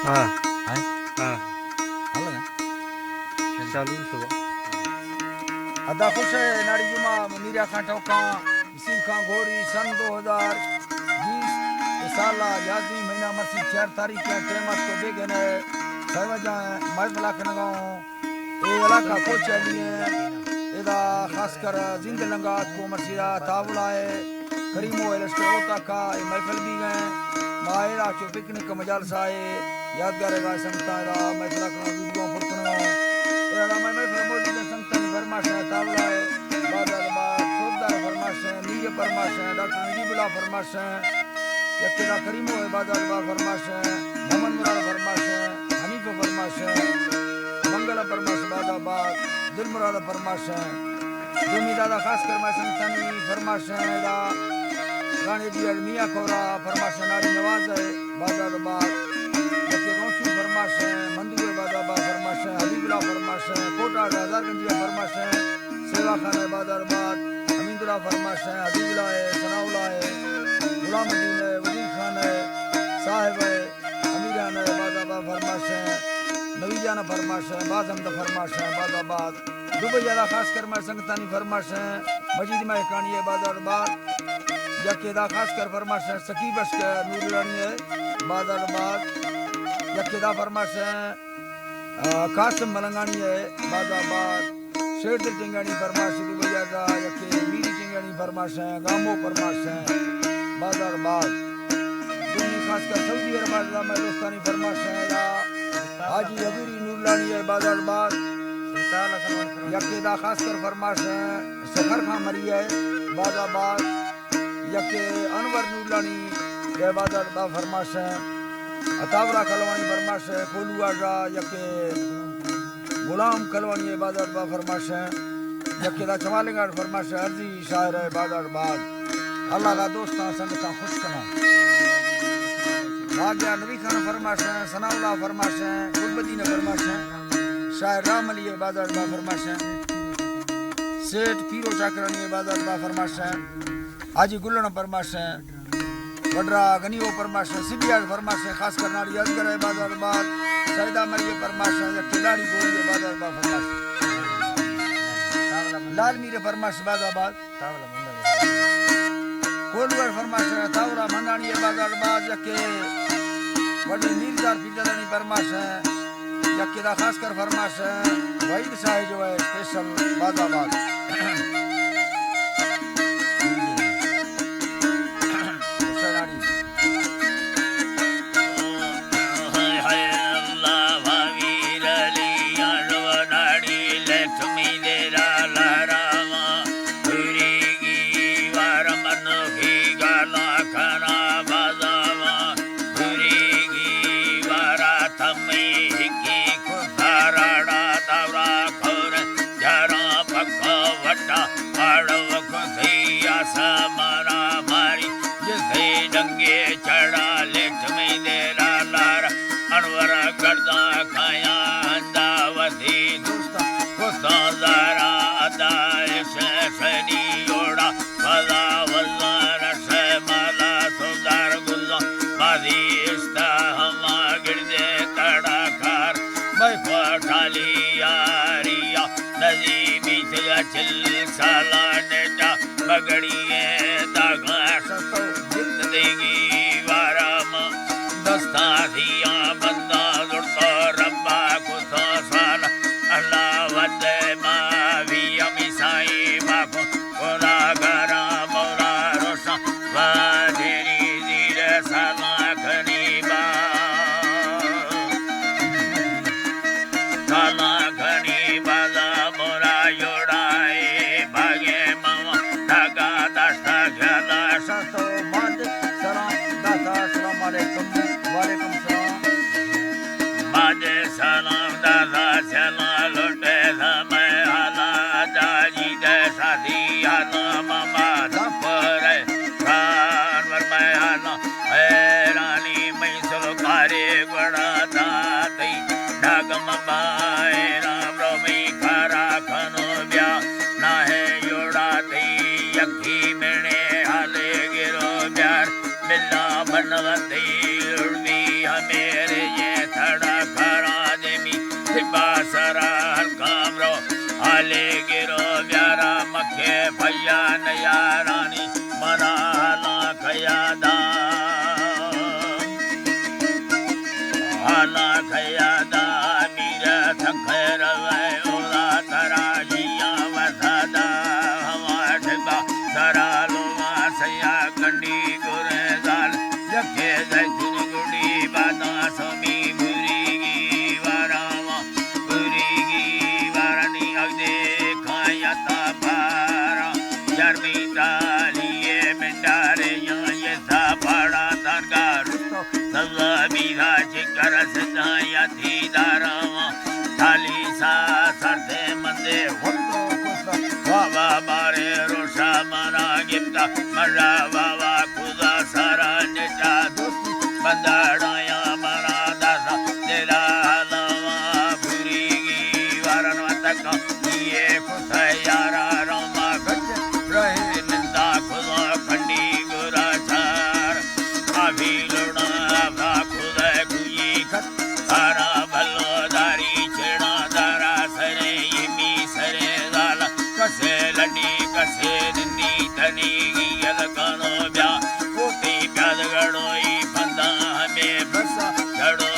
ہاں۔ ہاں۔ ہاں۔ چالو صبح۔ ادا خوش ہے ناڑی جمعہ میرا خان ٹوکاں، نصیر خان گھوڑی، سن دو ہزار بیس، اے سال ء یازدہیں مہینہ مرسی چار تاریخ ء ٹائم ات کو بیگن ء سیوجاں محفل ء کنگا اوں۔ اے علاقہ کوچہ علی ہیں، ادا خاص کر زند لنگا اتکو مرشیدا تاولا ہے، کریمو ہے لشکر اوتاکا اے محفل بیگا ہیں۔ ما ایرا چو پکنک مجالسا ہے، یادگار ہے گائے سنگتا ادا محفل اکنا ویڈیو پر کنگا ہوں۔ اے ادا میں محفل موجود ہے، سنگتا نی فرمائش ہے، تاولا ہے، بازار باد، سوبدار فرمائش ہے، میر فرمائش ہے، ڈاکٹر نجیب اللہ فرمائش ہے۔ یکے دا کریمو ہے، بازار باد فرمائش ہے، محمد مراد فرمائش ہے، حنیف فرمائش ہے، منگل فرمائش بازار باد، دل مراد فرمائش ہے۔ دومی دادا خاص کر میں سنگتانی فرمائش ہے، دا رانے دی میاں کورا فرمائش ہے، ناڑی نواز ہے، بازار باد۔ یکے گونشی فرمائش ہے، مندو ہے بازار باد فرمائش ہے، حبیب اللہ فرمائش ہے، کوٹا ہزار گنجی فرمائش ہے۔ سیوا خان ہے بازار باد، حمید اللہ فرمائش ہے، حبیب اللہ ہے، ثناء اللہ ہے، غلام الدین ہے، وزیر خان ہے، صاحب ہے، امیران ہے بازار باد فرمائش ہے، نوی جان فرمائش ہے، باز حمد فرمائش ہے بازار باد۔ دبئی والا خاص کر میں سنگتانی فرمائش ہے، مجید میں کانی ہے بازار باد۔ یکے دا خاص کر فرمائش ہے، سکی بشک نور رانی ہے بازار باد۔ یکے دا فرمائش ہے، آ، قاسم ملنگانی ہے، بازار باد۔ شیر دل جنگانی فرمائش دو بجا دا، یکے میری جنگانی فرمائش ہے، گامو فرمائش ہے، بازار باد۔ دومی خاص کر سعودی عرب دا میں دوستانی فرمائش ہے، دا حاجی حبیری نورلانی ہے، بازار باد۔ یکے دا خاص کر فرمائش ہے، سکھر خان مری ہے، بازار باد۔ یکے انور نورلانی، کہ بازار با فرمائش ہیں۔ عطاورا کلوانی فرمائش ہے، کولو آجا، یکے غلام کلوانی ہے، بازار با فرمائش ہیں۔ یکے دا چمالنگاڑ فرمائش ہے، عرضی شاعر ہے، بازار باد۔ اللہ دا دوستاں سنگتاں خوش کناں۔ واجہ نبی خان فرمائش ہیں، ثناء اللہ فرمائش ہیں، گل مدینہ فرمائش ہیں۔ شاعر رام علی ہے، بازار با فرمائش ہیں۔ سیٹھ پیرو چاکرانی ہے، بازار با فرمائش ہیں۔ حاجی گلن پرماش ہیں، وڈرا گنیو پرماش ہیں، سبیاگ پرماش ہیں، خاص کر ناڑی ازگر ہے بازار باد، سیدا مری پرماش ہیں، یک کلاڑی گوری ہے بازار باد پرماش۔ لال میر پرماش بازار باد۔ کولور پرماش ہیں، تاورا مندانی ہے بازار باد، یکے وڈی میردار پیدلانی پرماش ہیں۔ یکے دا خاص کر فرمائش ہے، وحید شاہ جو ہے اسپیشل بازار باد۔ تمے ہکی کفارڑا دورا کھور جارا پکا وٹا آڑو کھسی آسا مارا ماری جسے ڈنگے چڑا لٹ میں دیرا لارا انور گرداں کھایا اندا وسی دوستا کساں زارا ادا عشق سنی جوڑا پدا وزار سے مالا سودار گزاں بازی اشتا ہما گردے تڑا کار میں کوٹالی یاریا نزی بیت یا چل سالا نیٹا بگڑی ہے داغا شتو جت دیگی وارا ما دستا دیا بندہ زڑتا ربا کسا سالا اللہ ود ما بھی ہمی سائی باکو خدا گرا مولا روشن و تیری زیر سما کنی با۔ سما کنی بازا مورا یوڑائے باگے ماما دگا داشتا گیالا شستو ماتے سلام داتا۔ السلام علیکم۔ وعلیکم السلام۔ ماتے سلام داتا سلام لوٹے سمے حالا جاجی دے ساتھی حالا ماما دپرے خان ورمے حالا حیرانی میں سلکارے گڑا داتی ڈاگم بائے رام رومی کارا کھنو بیا نہ ہے یوڑا تی یکی منے حالے گرو بیار بلا بنوتی اڑوی ہمیرے یہ اللہ خیادا میر تھکر وے اولا ترا جیا وسدا ہوا ٹھبا سرا لوما سیا کنڈی گرے زال یکے زیتون گڑی باداں سومی بوریگی واراواں بوریگی وارانی اگدے کھایا تا پارا یارمی ٹالیے منڈارے یا یہ سا پاڑا تنگا رستو سزا بیرا چکر سدایا تھی داراواں تھالی سا سرتے مندے وندو کسا بابا بارے روشا منا گپتا مڑا بابا کھدا سارا نچا دوستی بنداڑایا منا داسا دلا ہلاواں بوریگی وارن وتکا یہ کسا یارا روما گچ رہے نندا کھدا کھنڈی گورا چار آبی لوڑا آبا کھدا کھوئی کھت سارا بھلو داری چھڑا دارا سرے یمی سرے زالا کسے لڈی کسے دندی تنی گیل کنو بیا کوتی پیاد گڑوئی پندا ہمے بسا گڑو